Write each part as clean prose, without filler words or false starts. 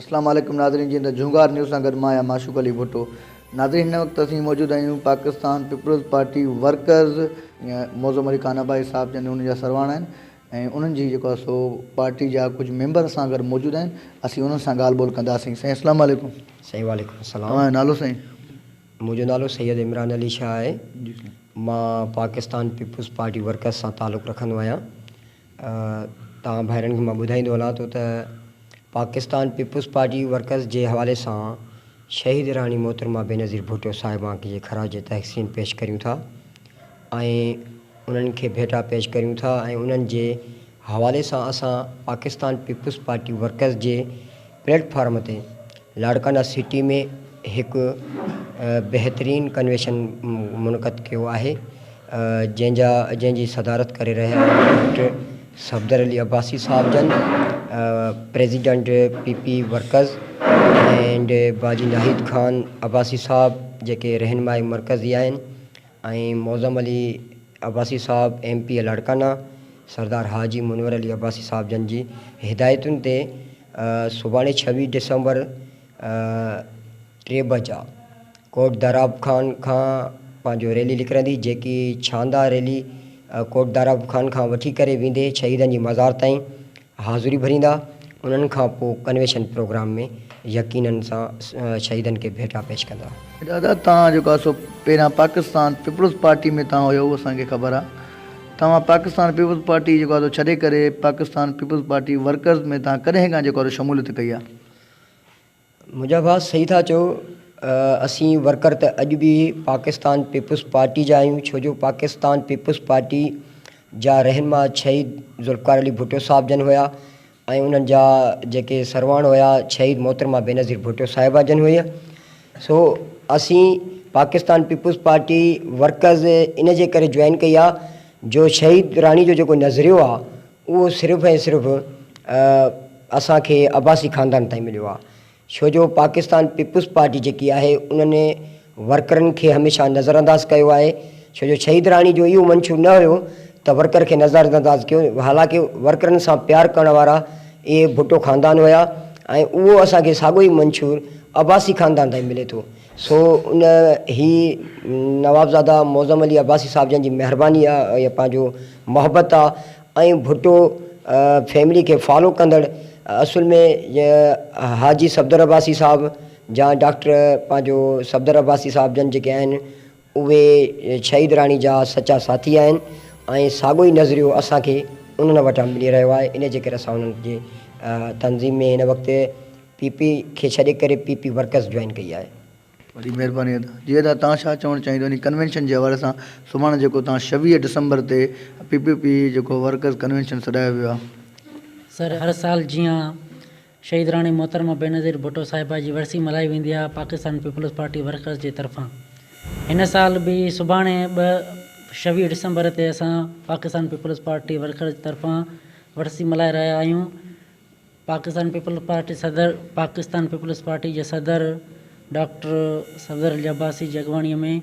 اسلام عليڪم ناظرين جيئن ته جهونگار نيوز سان گڏ مان آهيان معشوق علي ڀٽو ناظرين هن وقت اسين موجود آهيون Pakistan peoples party workers Moazzam Ali Khan Abbasi صاحب جن انهن جا سرواڻ آهن ۽ انهن جي جيڪو آهي سو پارٽي جا ڪجهه ميمبر اسان گڏ موجود آهن اسين انهن سان ڳالهه ٻولهه ڪنداسين سائين اسلام عليڪم. سائين وعليڪم السلام. توهان جو نالو سائين؟ منهنجو نالو سيد عمران علي شاهه آهي مان پاڪستان پيپلز پارٽي ورڪرز سان تعلق رکندو آهيان. توهان ڀائرن کي مان ٻڌائيندو هلان ٿو ته پاڪستان پيپلز پارٽي ورڪرز جي حوالي سان شهيد راڻي محترمه بينظير ڀٽو صاحبه کي خراج تحسين پيش ڪريون ٿا ۽ انهن کي ڀيٽا پيش ڪريون ٿا ۽ انهن جي حوالي سان اسان پاڪستان پيپلز پارٽي ورڪرز جي پليٽ فارم تي لاڙڪانا سٽي ۾ هڪ بهترين ڪنويشن منعقد ڪيو آهي جنهن جا جنهن جي صدارت ڪري رهيا آهن ڊاڪٽر صفدر علي عباسي صاحب جن president P P workers and Baji Nahid Khan Abbasi صاحب جيڪي رهنمائي مرڪزي آهن ۽ معظم علي عباسي صاحب ايم پي اي لاڙڪانا سردار حاجي منور علي عباسي صاحب جن جي هدايتن تي سڀاڻي ڇويهه ڊسمبر ٽي بجا ڪوٽ داراب خان کان پنهنجو ريلي نڪرندي جيڪي ڇاندا ريلي ڪوٽ داراب خان کان وٺي ڪري ويندي شهيدن جي مزار تائين حاضري ڀريندا انهن کان پوء ڪنويشن پروگرام ۾ يقينن سان شهيدن کي ڀيٽا پيش ڪندا. دادا توهان جيڪو آهي سو پهريان پاڪستان پيپلز پارٽي ۾ توهان هيو اهو اسان کي خبر آهي توهان پاڪستان پيپلز پارٽي جيڪو آهي سو ڇڏي ڪري پاڪستان پيپلز پارٽي ورڪرز ۾ توهان ڪڏهن کان جيڪو آهي سو شموليت ڪئي آهي. منهنجا ڀاء صحيح ٿا چئو اسين ورڪر ته اڄ به پاڪستان پيپلز پارٽي جا آهيون ڇو جو پاڪستان پيپلز پارٽي جا رهنما شهيد ذوالفقار علي ڀٽو صاحب جن هيا ۽ انهن جا جيڪي سرواڻ هيا شهيد محترمه بينظير ڀٽو صاحبه جن هئي سو اسين پاڪستان پيپلز پارٽي ورڪرز ان جي ڪري جوائن ڪئي آ جو شهيد راڻي جو جيڪو نظريو آ اهو صرف ۽ صرف اسان کي عباسي خاندان تائين مليو آ ڇو جو پاڪستان پيپلز پارٽي جيڪي آهي انهن ورڪرن کي هميشه نظر انداز ڪيو آهي ڇو جو شهيد راڻي جو اهو منشور نه هيو ته ورڪر کي نظر انداز ڪيو حالانڪه ورڪرن سان پيار ڪرڻ وارا اهي ڀٽو خاندان هيا ۽ اهو اسان کي ساڳيو ئي منشور عباسي خاندان تائين ملي ٿو سو ان هي نوابزاده معظم علي عباسي صاحب جن جي مهرباني آ يا پنهنجو محبت آ ۽ ڀٽو فيملي کي فالو ڪندڙ اصل ۾ حاجي صفدر عباسي صاحب جا ڊاڪٽر پنهنجو صفدر عباسي صاحب جن جيڪي آهن اهي شهيد راڻي جا سچا ساٿي آهن ۽ ساڳو ئي نظريو اسان کي انهن وٽان ملي رهيو آهي ان جي ڪري اسان انهن جي تنظيم ۾ هن وقت پي پي کي ڇڏي ڪري پي پي ورڪرز جوائن ڪئي آهي. وڏي مهرباني ادا. جي ادا توهان ڇا چوڻ چاهيندو انهي ڪنوينشن جي حوالي سان سڀاڻي جيڪو توهان 26 ڊسمبر تي پي پي پي جيڪو ورڪرز ڪنوينشن سڏايو ويو آهي. سر هر سال جيان شهيد راڻي محترمه بينظير ڀٽو صاحبه جي ورسي ملهائي ويندي آهي پاڪستان پيپلز پارٽي ورڪرز جي طرفان هن سال به سڀاڻي ٻه 26 ڊسمبر تي اسان پاڪستان پيپلز پارٽي ورڪرز جي طرفان ورسي ملهائي رهيا آهيون. پاڪستان پيپلز پارٽي صدر پاڪستان پيپلز پارٽي جي صدر ڊاڪٽر صفدر علي عباسي جي اڳواڻي ۾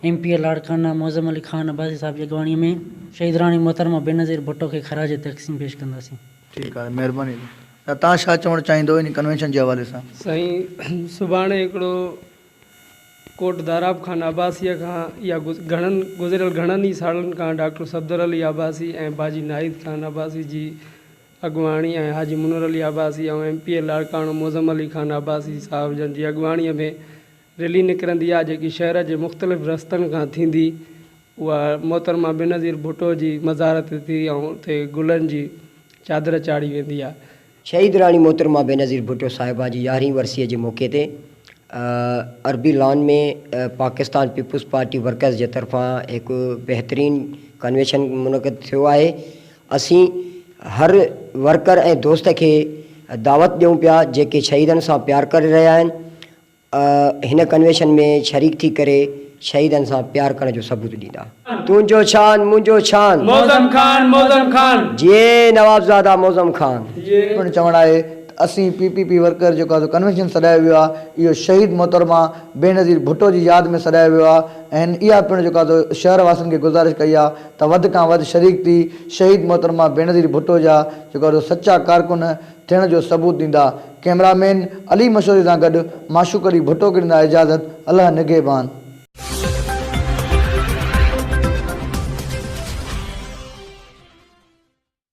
M P A Larkana Moazzam Ali Khan Abbasi صاحب جي اڳواڻي ۾ شهيد راڻي محترمه بينظير ڀٽو کي خراج تحسين پيش ڪنداسين. ٺيڪ آهي مهرباني ته توهان ڇا چوڻ چاهيندو ان ڪنوينشن جي حوالي سان. سائين سڀاڻي هڪڙو ڪوٽ داراب خان عباسيء کان يا گهڻن گذريل گهڻن ئي سالن کان ڊاڪٽر صفدر علي عباسي ۽ باجي ناهيد خان عباسي جي اڳواڻي ۽ Haji Munawar Ali Abbasi ۽ M P A Larkana Moazzam Ali Khan Abbasi صاحب جن جي اڳواڻي ۾ ريلي نڪرندي آهي جيڪي شهر جي مختلف رستن کان ٿيندي اها محترمه بينظير ڀٽو جي مزار تي ٿي ۽ اتي گلن جي چادر چاڙهي ويندي آهي. شهيد راڻي محترمه بينظير ڀٽو صاحبه جي يارهين ورسيء جي موقعي تي عربي لان ۾ پاڪستان پيپلز پارٽي ورڪرز جي طرفان هڪ بهترين ڪنويشن منعقد ٿيو آهي اسين هر ورڪر ۽ دوست کي دعوت ڏيون پيا جيڪي شهيدن سان پيار ڪري رهيا آهن هن ڪنويشن ۾ شريڪ ٿي ڪري شهيدن سان پيار ڪرڻ جو ثبوت ڏيندا. تنهنجو شان منهنجو شان. معظم خان معظم خان. جيئي نوابزاده معظم خان. پڻ چوڻ آهي ته اسين پي پي پي ورڪر جيڪو آهي سو ڪنوينشن سڏايو ويو آهي اهو شهيد محترمه بينظير ڀٽو جي ياد ۾ سڏايو ويو آهي ۽ هن اها پڻ جيڪو آهي سو شهر واسين کي گذارش ڪئي آهي ته وڌ کان وڌ شريڪ ٿي شهيد محترمه بينظير ڀٽو جا جيڪو آهي سو سچا ڪارڪن ٿيڻ جو ثبوت ڏيندا. ڪئميرا مين علي مشوري سان گڏ معشوق علي ڀٽو کي ڏيندا اجازت الله نگهبان.